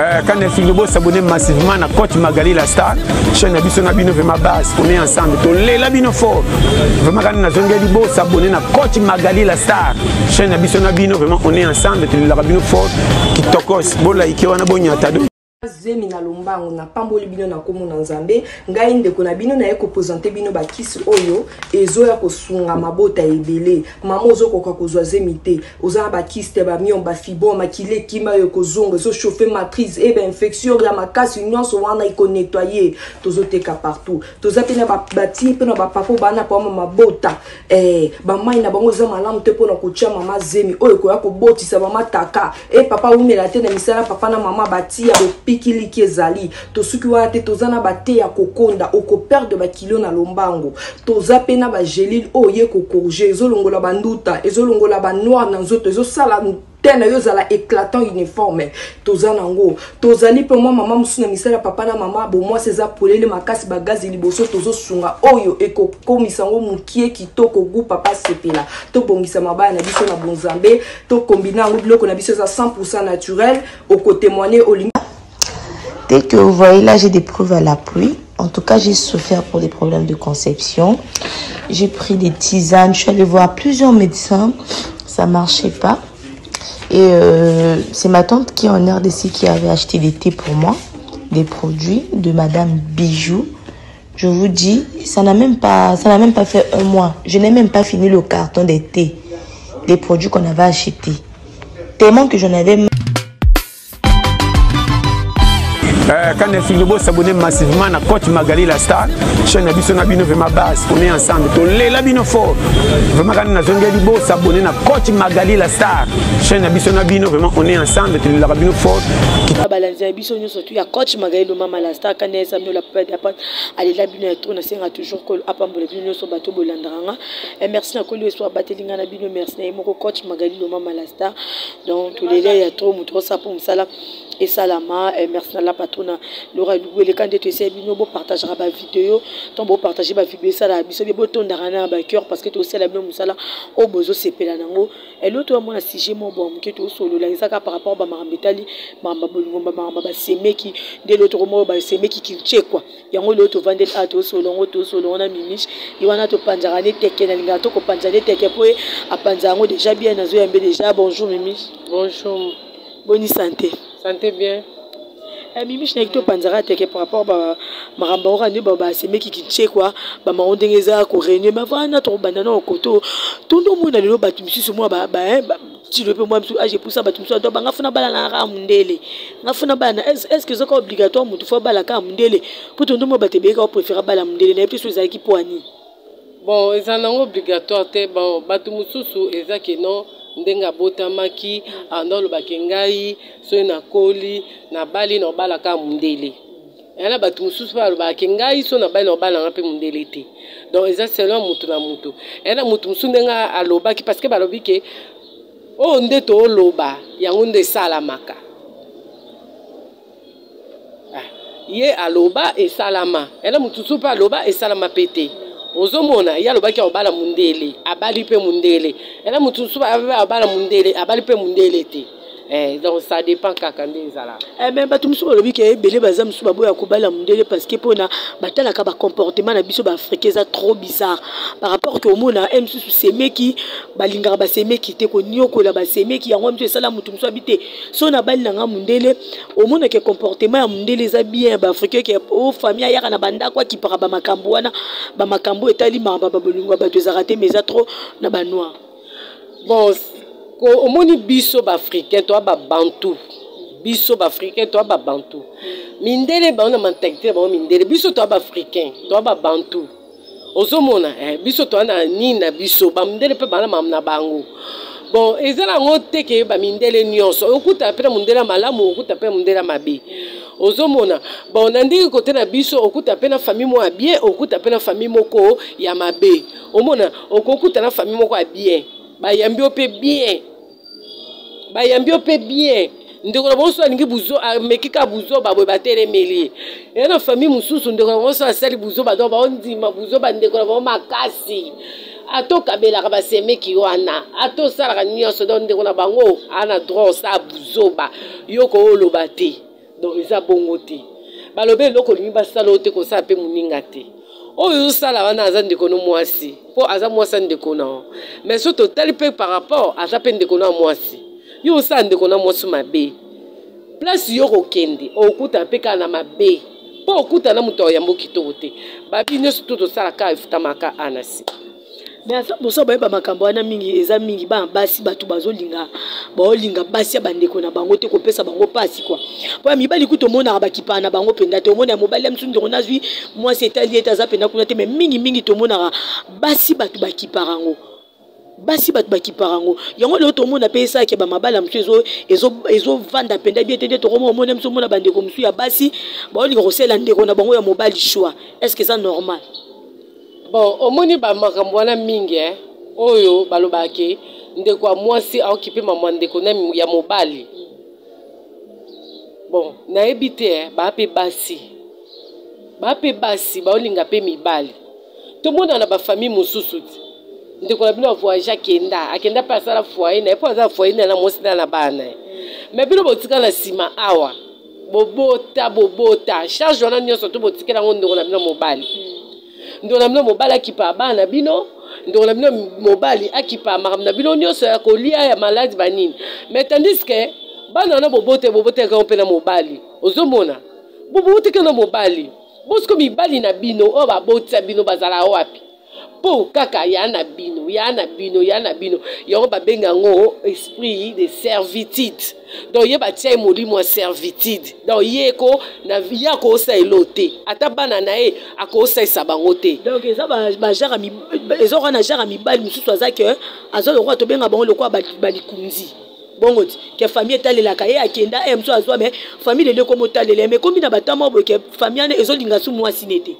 Quand il faut s'abonner massivement na Coach Magali la star, chaîne na biso na bino vraiment base, on est ensemble. To lela bino fort. Vraiment quand na zongeli bo s'abonner na Coach Magali la star, chaîne na biso na bino vraiment on est ensemble, to lela bino fort. Kitokos, bo like wana bo nyata do. Zemi na lombango. Napamboli bino na nkombo na Nzambe. Ngai ndeko na bino, naye kopresente bino bakisi oyo ezoya kosunga mabota ebele. Mama, ozokoka kozwa zemi te, oza na bakisi te, bamyomes, bafibromes, makili ekima oyo ekozonga, ezochauffe matrice e bainfection ya makasi nyonso wana ekonettoyer. Tozoteka partout. Toza mpe na batie mpe na bapapa bana pama mabota, bamai na bango eza malamu te mpona kotia mama zemi oyo ekoya kobotisa mama taka e papa umela te na misala. Papa na mama, batia bopikiliki ezali. Tosuki wana te, toza na bate ya kokonda, okoperdre bakilo na lombango. Toza mpe na bagélules oyo ye kocorriger, ezolongola banduta, ezolongola banoir na nzoto, ezosala te na yo ozala éclatant, uniforme. Toza nango. Tozali mpe mwa mama mosusu na misala, papa na mama, bomwasi eza polele makasi, bagazi liboso, tozosunga oyo ekokomisa yango mokie kitoko gu papa sepela. Tobongisa mabaya na biso na bonzambe, tokombina yango. Biloko na biso eza 100 naturel, okotémoigne olingi. Dès que vous voyez là, j'ai des preuves à l'appui. En tout cas, j'ai souffert pour des problèmes de conception. J'ai pris des tisanes, je suis allée voir plusieurs médecins. Ça marchait pas. Et c'est ma tante qui est en RDC qui avait acheté des thés pour moi, des produits de Madame Bijou. Je vous dis, ça n'a même pas fait un mois. Je n'ai même pas fini le carton des thés, des produits qu'on avait achetés. Tellement que j'en avais Quand il faut s'abonner massivement na Coach Magali la star, chaîne na biso na bino vraiment base, on est ensemble. To lela bino fort. Vraiment quand na zongeli bo s'abonner na Coach Magali la star, chaîne na biso na bino vraiment on est ensemble, to lela bino fort. Balanzi ya biso nyonso tu ya Coach Magali lo mama la star, kana esa bino la papa ya alela bino ya trop. Nasenga toujours kolo apambola bino nyonso bato bolandaka nga. Merci na kolo eso abateli nga na bino. Merci na ye moko Coach Magali lo mama la star. Donc tolela ya trop, moto osala mpo mosala esalama. Merci na la patrona Lora Lubu. Eleka nde toesaya bino bopartageaka bavideo. Ntango bopartage bavideo, esalaka biso bie, botondaka na bacœur parce que tosala bino mosala oyo bozosepela nango. Elo toyamona sujet moko bwa moke tosolola, eza kaka par rapport bamakambo etali makambo ya bolingo, bamakambo basemeki. Nde lelo tokomoko basemeki culture quoi. Yango lelo tovandeli awa, tosolongo, tosolongo na Mimiche. Ye wana topanzaka ne teke, nalingaka tokopanza ne teke mpo ye apanza yango déjà bien. Nazoyambe déjà. Bonjour Mimiche. Bonjour. Boni santé? Santé bien. Mimiche, nayaki topanzaka teke par rapport makambo yango nde basemeki kinche kwa bamango ndenge eza koréunir. Mais wana tokobanda na okoto tondo omona lelo bato misusu mwa tilo mpe mwa misusu age epusa bato misusu ato banga funa bala na kaka mondele, nga funa bala na. Est ce que ezaka obligatoire motu fo abala kaka mondele? Mpo tondo mwa bato ebeyeka opréféra bala mondele, nayebi te so ezalaki po ani. Bon, eza nango obligatoire te. Bon, bato mosusu eza ke non, ndenge abotamaki anda olobaki ngai soki nakoli nabali na obalaka mondele. Eya na bato mosusu mpe balobaka ngai so nabali na obalanga mpe mondele te. Donc eza selon motu na motu. Eya na motu mosusu ndenge alobaki, parce que balobi ke oyo nde tooloba yango nde esalamaka. Ye aloba esalama, ena motu mosusu mpe aloba esalama mpe te. Ozomona, ye alobaki akobala mondele, abali mpe mondele. Ena motu mosusu abala mondele, abali mpe mondele te. Donc ça dépend kaka nde ezalaka. Mais bato mosusu balobi ke ebele baza mosusu baboya kobala mondele parce que mpona batalaka bacomportement na biso baafricain eza trop bizarre par rapport ke omona e mosusu semeki balingaka basemeki te, koniokola basemeki. Yango mosusu esala motu mosusu abi te so nabali na nga mondele. Omonake comportement ya mondele eza bien, baafricain ke o famille ayaka na bandako akipaka bamakambo wana, bamakambo etali makambo babolingo ya bato ezalaka te, mais eza trop na banoir. Bon, omoni biso baafricain toa babantu, biso baafricain toa babantu. Mindele bango na mentalité na bango mindele, biso toa baafricain, toa babantu. Ozomona, biso toa na nini na biso, bamindele mpe bana mamu na bango. Bon, eza nango te ke bamindele nyonso. Okuta mpe na mondele ya malamu, okuta mpe na mondele ya mabe. Ozomona, bon, na ndenge kote na biso okuta mpe na famille moko ya bien, okuta mpe na famille moko ya mabe. Omona, okokuta na famille moko ya bien, bayambi yo mpe bien, bayambi yo mpe bien. Ndeko na bango so alingi buzo, ameki kaka buzoba boye, batelemeli ye. Eya na famille mosusu, ndeko na bango so asali buzoba, donc baondima buzoba ndeko na bango makasi, ata okabelaka basemeki wana, ata osalaka nyonso, donc ndeko na bango ana droit osala buzoba, yo kooloba te. Donc eza bongo te. Balobi eloko olingi basala oyo te, kosala mpe moninga te. Oyo ozosala wana aza ndeko no mwasi, mpo aza mwasi ya ndeko na yo. Mais soki totali mpe par rapport, aza mpe ndeko na mwasi. Yo osala ndeko na mwasi mabe, place yo kokende okutana mpe kaka na mabe, mpo okutana na moto ya yambo kitoko te. Babi nyonso to tosalaka efutamaka anasi. Mais ata boso bayeba makambo wana mingi, eza mingi bana basi bato bazolinga, baolinga basi ya bandeko na bango te, kopesa bango mpasi kua. Mpo ya mibali kutu tomonaka bakipana na bango mpenza te. Omona ya mobali ya mosusu ndeko nazwi mwasi etali ete aza mpenza kuna te. Mais mingimingi tomonaka basi bato bakipaka yango, basi bato bakipaka yango. Yango lelo tomona mpe esalaki bamabala mosusu ezovanda mpenza bien te. Nde tokomona omona mosusu, omona bandeko mosusu ya basi baolinga kosalela ndeko na bango ya mobali choix. Est ce que eza normal? Bon, omoni bamakambo wana mingi, oyo balobaka ke ndeko ya mwasi aokipe mama ndeko na ya mobali. Bon, nayebi te, baa mpe basi, baa mpe basi baolinga mpe mibali. Tomona na bafamille mosusu ti ndeko na bino avoyage, akenda, akenda mpe asala foyer na ye, mpo aza foyer na ye na mwasi na bana na ye. Mais bino botika na nsima awa, bobota, bobota, charge wana nyonso to botikela yango ndeko na bino mobali. Ndeko na bino mobali akipa bana na bino, ndeko na bino mobali akipa makambo na bino nyonso ya kolia, ya maladi, banini. Mais tandis que bana wana bobote, bobotelaka yango mpe na mobali. Ozomona boboteka na mobali bosiko, mibali na bino oyo babotisa bino bazala wapi? Mpo kaka ya na bino, ya na bino, ya na bino. Yango babenga yango esprit de servitude. Donc ye batia ye molimo ya servitude. Donc ye ko na ye akoosala elo te, ata bana na ye akosalisa bango te. Donc eza bagenre, eza kaka na genre ya mibali mosusu aza ke aza lokola tobenga bango lokola balikunzi bongo ti ke famille etalelaka ye. Akenda e mosusu azwa, mais famille lelo ekomi otalela ye, mais ekomi na batama boye ke famille wana ezolinga su mwasi ne te.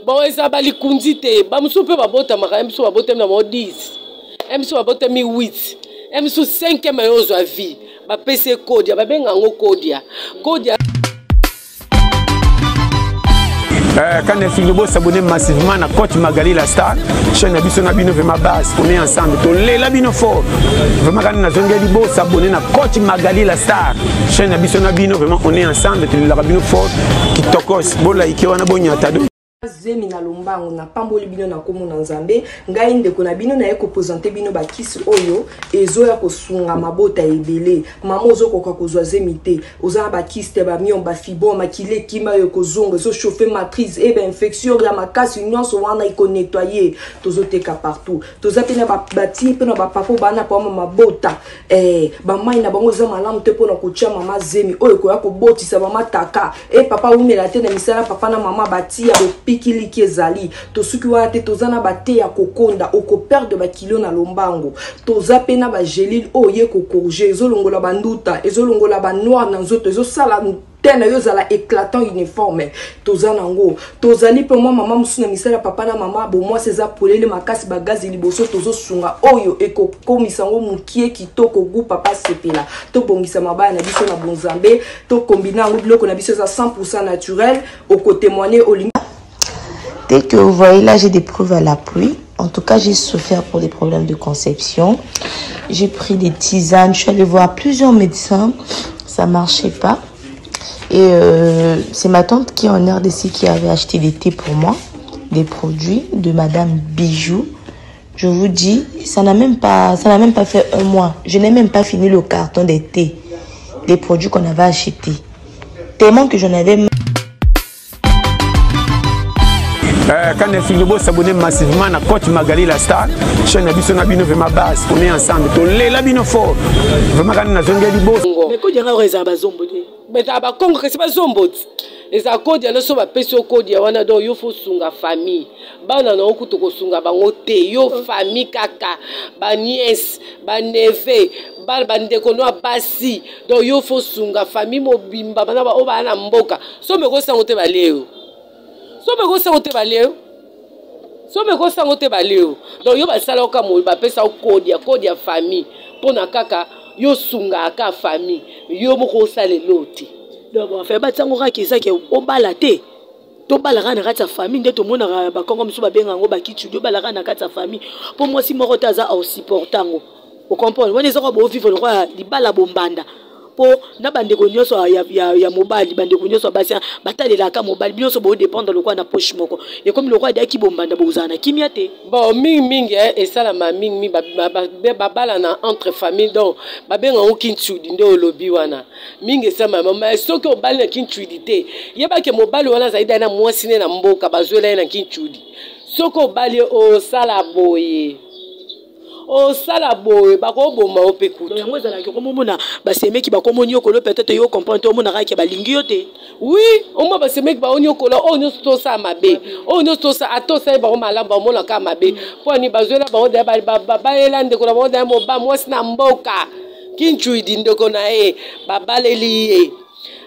Bon, eza balikunzi te. Bamosusu mpe babotamaka ye, mosusu babotami na bango 10, ye mosusu babotami 8, ye mosusu 5e aye ozwa vie, bapesi ye kodia, babenga yango kodia, kodia. Quand est bo s'abonner massivement na Coach Magali la Star, chaîne na biso na bino vraiment base, on est ensemble, tolela bino fort. Vraiment quand nazongeli, bo s'abonner na Coach Magali la Star, chaîne na biso na bino, vraiment on est ensemble, tolela bino fort. Kitokos, bo like wana, bo nyata. Zemi na lombango, napamboli bino na komona Nzambe. Ngai ndeko na bino naye kopresente bino bakisi oyo ezoya kosunga mabota ebele. Mama ozokoka kozwa zemi te, oza na bakisi te, bamyome, bafibrome, makili ekima oyo ekozonga, ezochauffe matrice e bainfection ya makasi nyonso wana ekonettoye. Tozoteka partout. Toza mpe na batie mpe na bapapa bana pama mabota, bamai na bango eza malamu te mpona kotia mama zemi oyo ekoya kobotisa mama taka e papa umela te na misala. Papa na mama batia bopikiliki ezali. Tosuki wana te, toza na bate ya kokonda, okoperdre bakilo na lombango. Toza mpe na bagelile oyo ye kocorriger, ezolongola banduta, ezolongola banoir na nzoto, ezosala te na yo ozala éclatant, uniforme. Toza nango. Tozali mpe mwa mama mosusu na misala papa na mama bomwasi eza polele makasi, bagazi liboso, tozosunga oyo ekokomisa yango mokie kitoko gu papa sepela. Tobongisa mabaya na biso na bonzambe, tokombina yango. Biloko na biso eza 100 naturel, okotémoigne olingi. Dès que vous voyez là, j'ai des preuves à l'appui. En tout cas, j'ai souffert pour des problèmes de conception. J'ai pris des tisanes, je suis allée voir plusieurs médecins. Ça marchait pas. Et c'est ma tante qui est en RDC qui avait acheté des thés pour moi, des produits de Madame Bijou. Je vous dis, ça n'a même pas fait un mois. Je n'ai même pas fini le carton des thés, des produits qu'on avait achetés. Tellement que j'en avais Quand est bo s'abonner massivement na Coach Magali la Star, chaîne na biso na bino, vraiment base, on est ensemble, tolela bino fort. Vraiment quand nazongeli bo Mais kodia nga eza bazombo te. Ezala bakongo, kasi bazombo ti eza kodia nyonso bapesi yo kodia wana. Donc yo fo sunga famille, bana na yo kutu kosunga bango te, yo famille kaka, banièce, baneveux, bandeko no ya basi. Donc yo fo sunga famille mobimba, bana oyo baa na mboka. So meko sango te, balie yo. So meko sango te, balie yo. So meko sango te, balie yo. Donc yo basala yo kaka, bapesa yo kodia, kodia famille, mpona kaka yo sungaka famille. Yo moko osala elo te. Donc bon, enfin batiango kaka eza ke obala te, tobalaka na kati ya famille. Nde tomonaka bakongo mosusu babenga yango bakitudi, obalaka na kati ya famille mpo mwasi moko te aza osupporte yango. Ocomprendre wana eza kwa bovivre lokola libala bombanda. Mpo na bandeko nyonso ya mobali, bandeko nyonso ya basi batalelaka mobali, bino nyonso boodépendre lokola na poche moko, ekomi lokola deyaki bombanda, bozala na kimia te. Bon, mingimingi esalama mingimingi babalana entre famille, donc babenga yango kintsudi. Nde olobi wana, mingi esalama. Mais soki obali na kintsudi te, yebake mobali wana azali dai na mwasi ne na mboka, bazwela ye na kintsudi. Soki obali, osala boye, osala boye, bakoboma yo mpe kutu. Yango ezalaki okomomona basemeki bakomoni yo kolo, peut-être yo comprendre te, omonaka ke balingi yo te. Oui, omona basemeki baoniokola oyo nyonso, tosala mabe oyo nyonso, tosala ata osali bango malamu, bamonaka mabe. Mpo ani bazwela bango daya, bayela ndeko na bango daya moba mwasi na mboka kincuidi, ndeko na ye babaleli ye,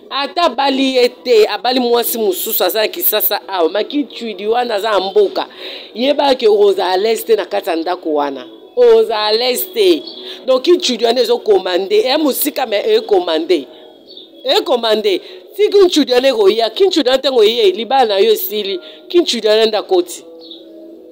ata abali ye te, abali mwasi mosusu aza na Kisasa awa. Makincuidi wana aza na mboka, yebaki okozala à l'aise te na kati ya ndako wana, ozala à l'aise te. Donc kincuidi wana ezokomande, eya mosika, me ekomande, ekomande ti kincuidi wana ekoya. Kincuidi wana ntango eye, libala na yo esili, kincuidi wana nde akoti.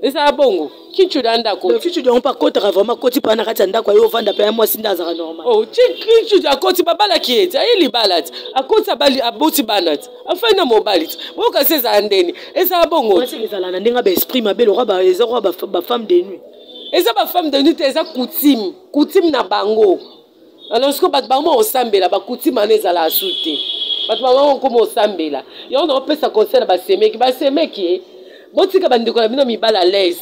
Ezala bongo, kincuidi wana nde akoti. Kincuidi yango mpe akotaka vraiment, akoti mpa na kati ya ndako aye ovanda mpe ya mwasi nde azalaka normal. Oh, kincuidi akoti, babalaki ye ti aye libala, ti akoti, abali, aboti bana, ti afai na mobali, ti bokasi ezala ndeni, ezala bongo. Mwasi ezala na ndenge baesprit mabe, lokwa eza kwa bafemme de nuit. Eza bafemme de nuit te, eza coutume, coutume na bango. Alors sikoyo bato bango osambela, bacoutume wana ezala asu te, bato bango okoma osambela yango. Naopesa conseil na basemeki: basemeki, botika bandeko na bino mibali à l'aise,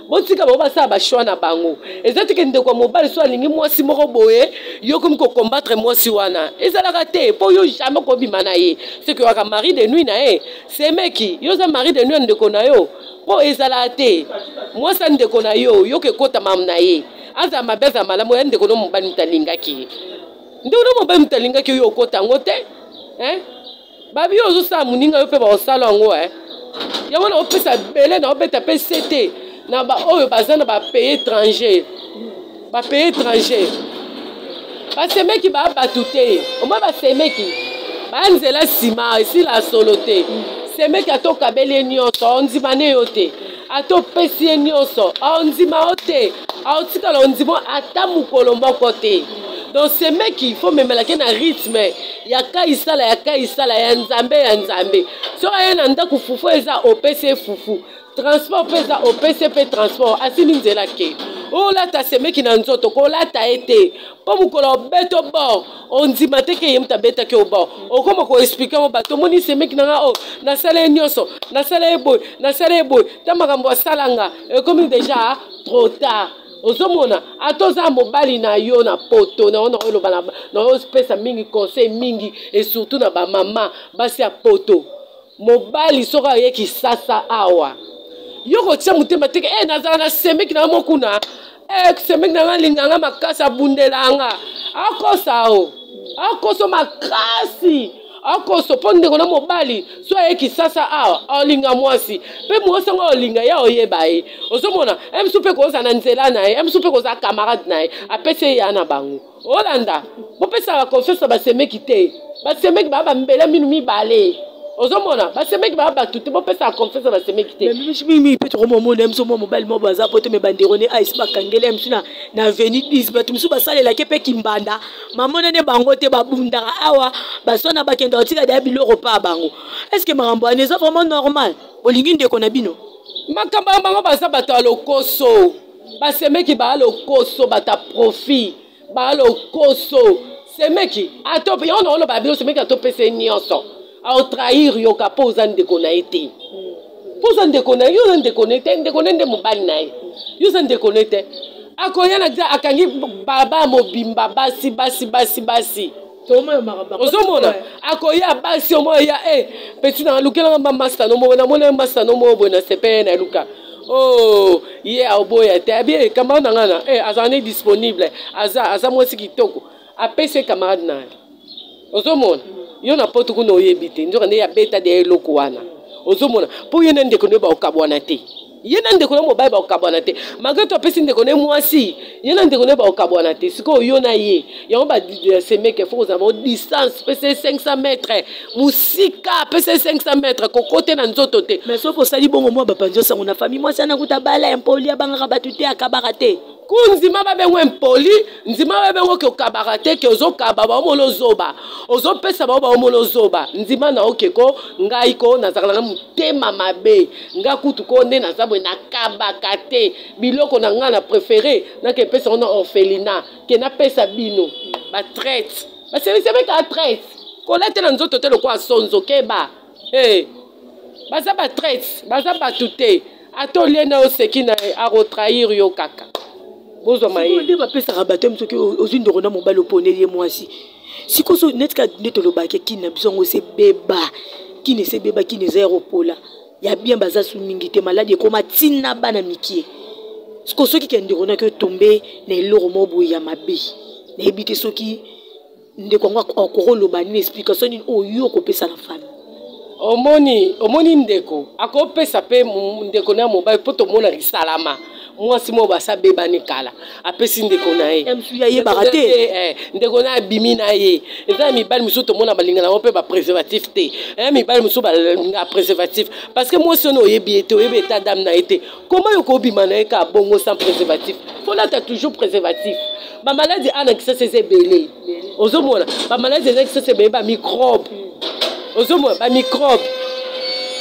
botika bango basala bachoix na bango. Eza teke ndeko ya mobali so alingi mwasi moko boye, yo komi kocombattre mwasi wana, ezalaka te, mpo yo jamais kobima na ye soki oyaka mari de nuit na ye. Semeki, yo oza mari de nuit ya ndeko na yo, mpo ezalaka te. Mwasi ya ndeko na yo, yo kekota na ye, azala mabe, azala malamu, ya ndeko no mobali moto alingaki ye, ndeko no mobali moto alingaki yo, okota yango te. Babi oyo ozosala moninga yo mpe baosala yango. Yango na opesa ebele, na obeta mpe se te na baoyo baza na bapays étranger. Bapays étranger, basemeki baa bato te. Omoi basemeki baya nzela nsima, esila solo te. Semeki ata okabeli ye nyonso, ondima ne yo te. Ata opesi ye nyonso, ondima yo te, aotikala ondima ata mokolo moko te. Donc semeki, faut memelaki na rythme ya kaisala, ya kaisala, ya Nzambe, ya Nzambe. Soki aye na ndako, fufu eza, opesi ye fufu, transport mpe eza, opesi ye mpe transport, asili nzela ke olata semeki na nzoto, kolata ye te, mpo mokolo obeta obor, ondima te ke ye moto abetaki obor. Okoma koexpliquer ngo bato: omoni semeki na nga oyo, nasala ye nyonso, nasala ye boye, nasala ye boye, ta makambo asalanga. Ekomi déjà trop tard. Ozomona, ata oza mobali na yo na poto, na wana oloba, na opesa mingi conseil mingi, et surtout na bamama basi ya poto. Mobali soki aye Kisasa awa, yo kotia motema teke e nazala na semeki na yo mokuna e semeki na nga alinganga makasi, abundelanga, akosa o akoso makasi, akoso. Mpo ndeko na mobali so aye Kisasa awa, aolinga mwasi mpe mwasi yango aolinga ye, aoyeba ye. Ozomona, mosu mpe kozala na nzela na ye, mosu mpe kozala camarade na ye, apesi ye ya na bango. Olanda, bopesaka confiance na basemeki te. Basemeki baa bambele minu mibale. Ozomona, basemeki baa bato te, bopesaka confiance na basemeki te. Mingi mpe tokomomona miso mwa mobali moko baza po te, me bandeko ne aisi bakangeli ya misu na avenue 10. Bato mosusu basalelaki mpe kimbanda, mamonene bango te, babundaka awa, baswana, bakenda kotika daya biloko pa bango. Est ce que makambo wana eza vraiment normal? Bolingi ndeko na bino? Makambo ya bango, baza bato ya lokoso. Basemeki baa lokoso, bato ya profit, baa lokoso. Semeki ato yango na oloba bino, semeki atopesa ye nyonso, aotrahir yoka, mpo oza ndeko na ye te, mpo oza ndeko na ye, yo oza ndeko na ye te, ndeko na ye nde mobali na ye, yo oza ndeko na ye te. Akoya na akangi baba mobimba, basi, basi, basi, basi. Ozomona, akoya basi omo ya e petit na alukelanga mba masta no moko, namona masta no moko boye na sepe na luka. Oh, ye aoboya te, abi e camarade na nga na e azala ne disponible, aza mwasi kitoko, apesi ye camarade na ye. Ozomona, yo na poto kuna oyebi te, nzoka nde abeta de eloko wana. Ozomona, mpo ye na ndeko na ye baokabwana te, ye na ndeko na mobali baokabwana te, malgré to apesi ndeko na ye mwasi, ye na ndeko na ye baokabwana te. Sikoyo yo na ye yango basemeke, faut kozala bao distance, pesa ye 500 mètre mosika, pesa ye 500 mètre, kokote na nzoto te. Mais soki osali bongo, mwa bapanzi osango na famille, mwasi ana kuta bala impoli, abangaka bato te, akabaka te. Ku ndima babengo impoli, ndima babengo ke okabaka te, ke ozokaba baomona ozoba, ozopesa bango baomona ozoba. Ndima na oke ko ngai ko nazalaka na motema mabe, nga kutu ko nde naza boye nakabaka te biloko na ngai na prefere nake pesa ngo na orphelinat ke napesa bino ba traite basemiseme ka traite kolatela nzoto te lokola sonzo keba. Hey, baza ba traite, baza bato te. Ata olie na oseki na ye akotrahir yo kaka. Bozwa mayele. Nde bapesaka bato ya soki ozwi ndeko na mobali oponeli ye mwasi sikoyo neti kaka nde tolobaki kini na biso yango esebeba, kini esebeba, kini eza ya kopola ya bien, baza su mingi te, maladi ekoma ntina bana mikie. Sikoyo soki ke ndeko naki otombe na eloko moko boye ya mabe, nayebi te soki ndeko yango akokoloba nini, explication nini oyo yo okopesa na famille. Omoni, omoni ndeko akopesa mpe ndeko na ya mobali, mpo tomona lisalama mwasi moko basabebani kala, apesi ndeko na ye ayebaka te, ndeko na abimi na ye. Eza na mibali mosusu tomona balingana yango mpe bapréservatif te, mibali mosusu balinga préservatif parce que mwasi wana oyebi ye te, oyebi eta dame na ye te, koma yo kobima na ye ka bongo sans préservatif. Folata toujours préservatif. Bamaladi ana kisasa eza ebele, ozomona bamaladi eza kisasa ebele, bamicrobe, ozomona bamicrobe,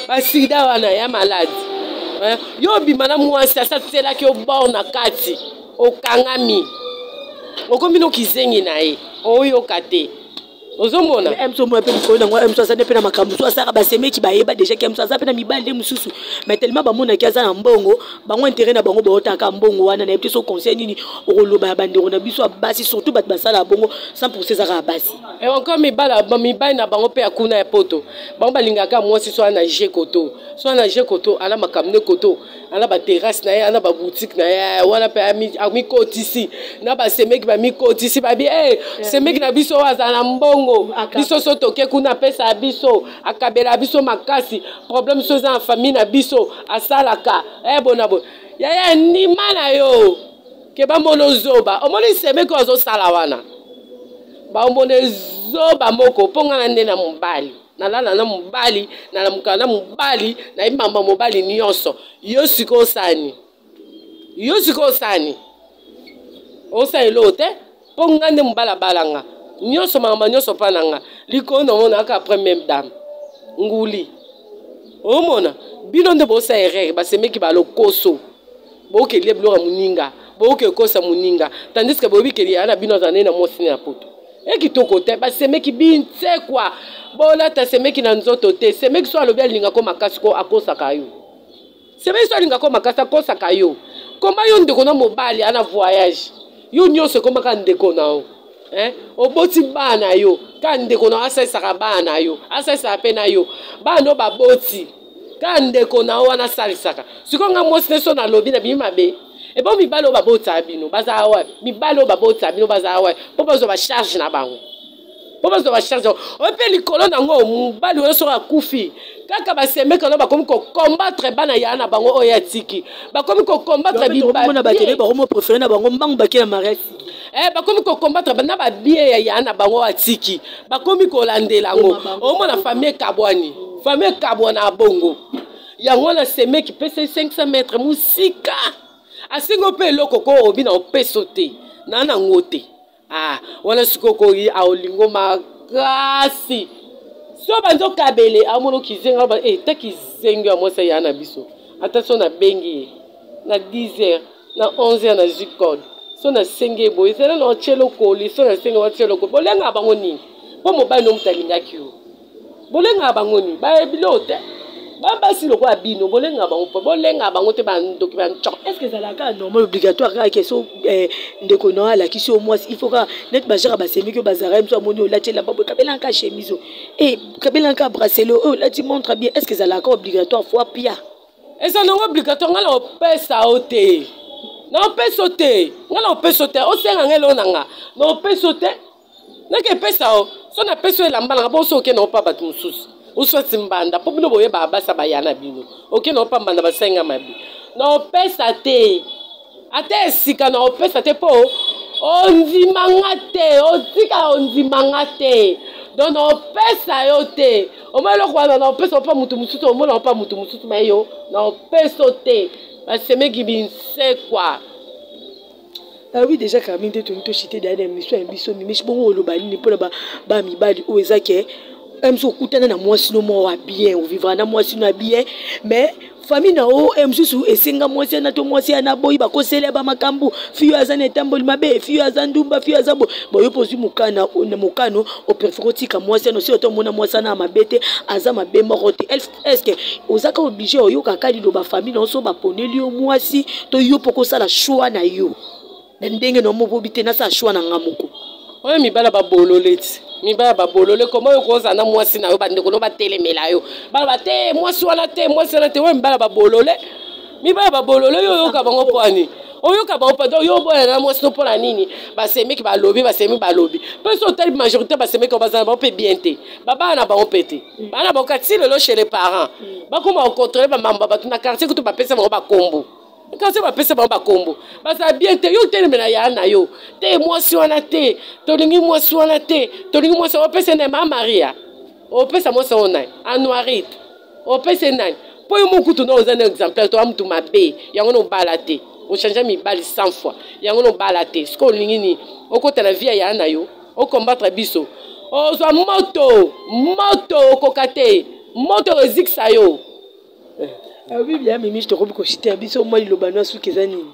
basida wana ya maladi. Yo obima na mwasi asatiselaki yo bor na kati, okangami, okomi no kizengi na ye, oyoka te, ozomona mso moko mpe likolo nango mso aza nde mpe na makambo mosusu asalaka, basemeki bayeba déjà ke mso aza mpe na mibali nde mosusu, mais tellement bamonaki aza na mbongo, bango intérêt na bango baotaka mbongo wana. Nayebi te so conseil nini okoloba ya bandeko na biso ya basi, surtout bato basala bongo 100 ezaka ya basi. E encore mibali na bango mpe ya kuna ya poto, bango balingaka mwasi so ana je koto, so ana je koto, ana makambo nde koto, ana baterrasse na ye, ana baboutique na ye wana mpe amikotisi na basemeki, bamikotisi babi e semeki na biso oyo azala na mbongo, biso so toke kuna apesa biso, akabela biso makasi, problème so eza na famille na biso asalaka bona boye. Yaya, ndima na yo ke bamona ozoba, omoni semeki oyo azosala wana, bamona ezoba moko. Mpo nga na nde na mobali, nalala na mobali, nalamuka na mobali, nayebi mamba mobali nyonso. Yo sikoyo osani, yo sikoyo osani, osala eloko te, mpo nga nde mobali abalanga nyonso, makambo nyonso mpa na nga likolo namona kaka première dame nguli. Omona bino nde bosala erreur, basemeki balokoso, bokelia biloko ya moninga, boke kosa moninga, tandis que boyebi keli ya na bino aza nde na mwasi na poto ekitoko te. Basemeki binsekwa, bolata semeki na nzoto te. Semeki so alobi alingako makasi ko akosaka yo, semeki so alingako makasi akosaka yo. Koma yo ndeko na mobali ana voyage, yo nyonso ekomaka ndeko na yo, oboti bana yo ka ndeko na yo asalisaka bana na yo, asalisaka mpe na yo bana oyo baboti ka ndeko na yo wana asalisaka. Sikoyo nga mwasi ne so nalobi nabimi mabe, ebo mibali oyo babotaka bino bazala wapi? Mibali oyo babotaka bino bazala wapi mpo bazwa bacharge na bango, mpo bazwa bacharge oyo mpe likolo nango? Mobali oyo soki akufi kaka, basemeka no bakomi kocombattre bana ya na bango oyo atiki, bakomi kocombattre. Batele bakomo préféré na bango mbangu bake na mariage. Bakomi kocombattre na babie ya ya na bango atiki, bakomi kolandela yango. Omona famille ekabwani, famille ekabwana bongo. Yango wana semeki pesa 500 mètre mosika, asengi mpe eloko ko obi na opeso te na nango te. Ah, wana sikoyo koyi aolingo makasi so banzi okabele, amona okizenga ta kizengi ya mwasi ya na biso. Ata so nabengi ye na 10 heures, na 11 heures nazwi code, so nasengi ye boye, ezala na otie lokoli, so nasengi otie lokoli. Bolengaka bango nini? Mpo mobali no moto alingaki yo, bolengaka bango nini? Bayebi te, babasi lokola bino, bolengaka bango mpo bolengaka bango te, bandoki banco. Est ce que ezalaka normal, obligatoire kaka ke so ndeko na yo alakisi yo mwasi, il faut kaka neti bajaka basemiki oyo bazalaka ye mosu amoni olati elamba boye, kabelaka chemise oyo, e kabelaka bracelet oyo, olati montre bien, est ce que ezalaka obligatoire fois pia? Eza nango obligatoire. Ngai na opesa yo te, na opesa yo te, ngai na opesa yo te. Osenga ngai eloko na nga, na opesa yo te. Nake epesa yo so napesi yo elamba nanga bonso, okende opa bato mosusu oswati mbanda, mpo bino boyeba basa baya na bino, okende opa mbanda basenga mabe. Na opesa te, ata esika na opesa te, mpo ondimanga te, otika ondimanga te, donc na opesa yo te. Omona eloko wana na opesa opa motu mosusu, omona opa motu mosusu, me yo na opesa te. Basemeki binsekwa. Ah oui, déjà kami nde tolingi toshite deya na émission ya biso mimishi. Bongo oloba nini mpona bamibali oyo eza ke mosu okutana na mwasi no moko ya bien, ovivra na mwasi no ya bien, mais famille na yo mosusu esenga mwasi ana to mwasi ana boyi, bakosela bamakambo, fille oyo aza na etamboli mabe, fille oyo aza ndumba, fille oyo aza bo boyo, mpo ozwi mokano, mokano opréféré otika mwasi ana, osi oto omona mwasi ana ya mabe te, aza mabe moko te. Est ce que ozaka obligé oyokaka liloba famille na yo so baponeli yo mwasi, to yo mpo kosala choix na yo na ndenge na moko obi te, nasala choix na nga moko? Oyo mibala babolole ti, mibala babolole. Koma oyo kozala na mwasi na yo, bandeko no batelemela yo, baloba te mwasi wana te, mwasi wana te. Oyo mibala babolole, mibala babolole. Yo oyoka bango mpwani? Oyoka bango mpo yo oboya na mwasi no mpona nini? Basemeki balobi, basemeki balobi mpe so otali majorité basemeki bazala bango mpe bien te, babana na bango mpe te, bana bango kati lelo chez les parents bakoma kocontrôler bamambo ya bato na quartier. Kutu bapesa bango bakombo kasi bapesa bango bakombo, bazala bien te. Yo telemela ya na yo te, mwasi wana te, tolingi mwasi wana te, tolingi mwasi. Opesa nani? Ma Maria, opesa mwasi wango nani? Anuarite opesa nani? Mpo yo mokutu na oza na exemplaire to amutu mabe yango na obala te, ochange mibali 100 fois yango na obala te. Sikoyo olingi nini? Okota na vie ya na yo, okombattre biso, ozwa moto, moto okoka te, moto ezikisa yo. Abi bien mimi, tokomi koshite biso mwa liloba no suki eza nini?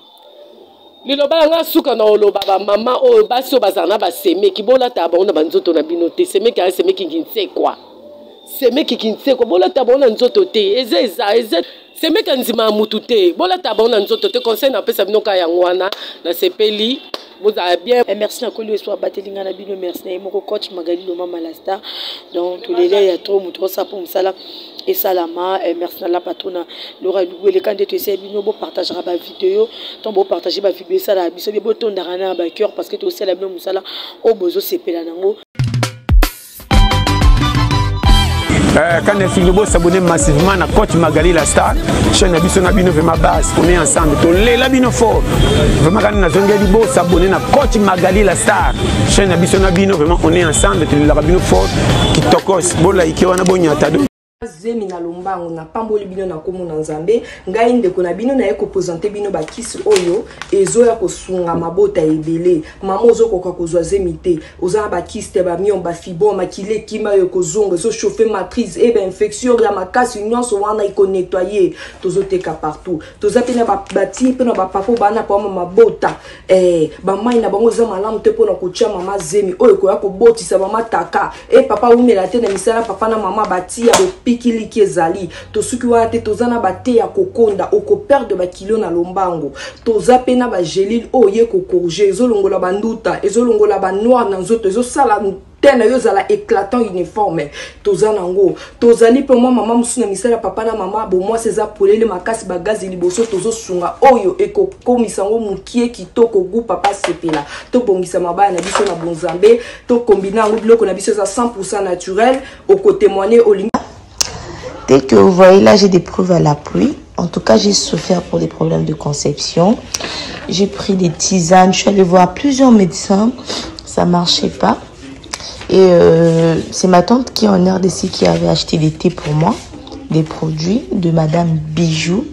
Liloba yanga suka na oloba, bamama oyo, basi oyo bazala na basemeki, bolataka bango na banzoto na bino te. Semeki aya semeki kinsekwa, semeki kinsekwa, bolata bango na nzoto te. Eza semeki ya ndima ya mutu te, bolata bango na nzoto te. Conseil napesa bino kaka yango wana. Nasepeli, bozala bien. Merci na koli oyo abateli ngai na bino. Merci na ye moko coach Magali Lomama la star. Donc tolela ya trop moto osala mpo mosala esalama. Merci na la patrona Lora Lugu. Eleka nde toesaya bino bopartageaka bavideo. Ntango bopartage bavideo, esalaka biso bie, botondaka na bacœur parce que tosala bino mosala oyo bozosepela nango. Quand efingi, bosabonner massivement na coach Magali la star, chaîne na biso na bino. Vraiment base, on est ensemble, tolela bino fort. Vraiment kani nazongeli, bosabonner na coach Magali la star, chaîne na biso na bino. Vraiment, on est ensemble, tolelaka bino fort. Kitokos, bolaike wana, bonyata do. Zemi na lombango. Napamboli bino na nkombo na Nzambe. Ngai ndeko na bino naye koprésenter bino bakisi oyo ezoya kosunga mabota ebele. Mama ozokoka kozwa zemi te, oza na bakisi te, bamyomes, bafibromes, makili ekima oyo ekozonga, ezochauffe matrice e bainfection ya makasi nyonso wana ekonettoyer. Tozoteka partout. Toza mpe na batie mpe na bapapa bana pama mabota, bamai na bango eza malamu te mpona kotia mama zemi oyo ekoya kobotisa mama taka e papa umela te na misala. Papa na mama batia bopikiliki ezali. Tosuki wana te, toza na bate ya kokonda, okoperdre bakilo na lombango. Toza mpe na bagélules oyo ye kocorriger, ezolongola banduta, ezolongola banoir na nzoto, ezosala te na yo ozala éclatant, uniforme. Toza nango. Tozali mpe mwa mama mosusu na misala, papa na mama bomwasi eza polele makasi, bagazi liboso, tozosunga oyo ekokomisa yango mokie kitoko gu papa sepela. Tobongisa mabaya na biso na bonzambe, tokombina yango. Biloko na biso eza 100 naturel, okotémoigne olingi. Dès que vous voyez là, j'ai des preuves à l'appui. En tout cas, j'ai souffert pour des problèmes de conception. J'ai pris des tisanes, je suis allée voir plusieurs médecins. Ça marchait pas. Et c'est ma tante qui est en RDC qui avait acheté des thés pour moi, des produits de Madame Bijou.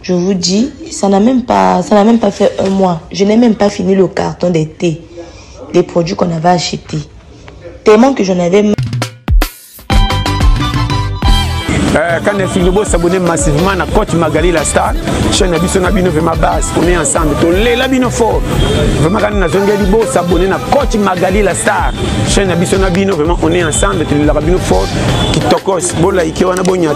Je vous dis, ça n'a même pas fait un mois. Je n'ai même pas fini le carton des thés, des produits qu'on avait achetés. Tellement que j'en avais Quand efingi, bosabonner massivement na coach Magali la star, chaîne na biso na bino. Vraiment base, on est ensemble, tolela bino fort. Vraiment kani nazongeli, bosabonner na coach Magali la star, chaîne na biso na bino. Vraiment, on est ensemble, tolelaka bino fort. Kitokos, bolaike wana, bonyata.